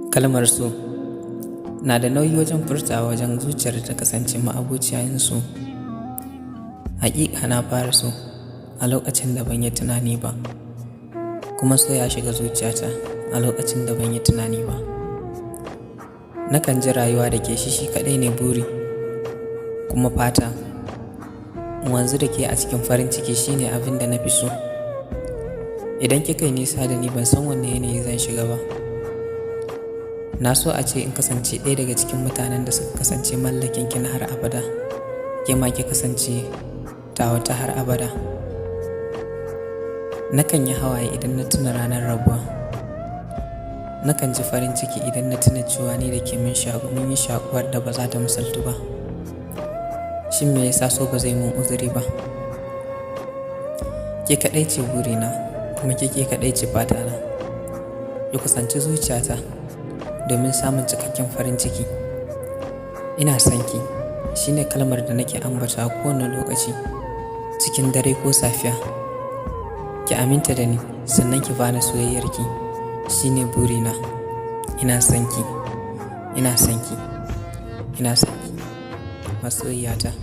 Kalmar so na da nauyi wajen furtawa wajen zuciyar da ta kasance ma'abociya yin so. Haƙiƙa na fara so a lokacin da ban yi tunani ba, kuma so ya shiga zuciyata a lokacin da ban yi tunani ba. Nakan ji rayuwa da ke shi shi kaɗai ne buri kuma fata. Wanzu da ke a cikin farin ciki shine abin da na fi so. Idan kika yi nisa da ni, ban san wanne yanayi zan shiga ba. Na so a ce in kasance ɗaya daga cikin mutanen da suka kasance mallakin ki na har abada, ke ma ki kasance tawa ta har abada. Nakan yi hawaye idan na tuna ranar rabuwa. Nakan ji farin ciki idan na tuna cewa ni da ke mun shaƙu, mun yi shaƙuwar da ba za ta misaltu ba. Shin me yasa so ba zai mun uzuri ba? Ke kaɗai ce burina kuma ke kaɗai ce fatana. Ki kusanci zuciyata domin samun cikakken farin ciki. Ina son ki shine kalmar da nake ambata a kowane lokaci, cikin dare ko safiya. Ki aminta da ni sannan ki bani soyayyarki shine burina. Ina son ki, ina son ki, ina son ki, masoyiyata.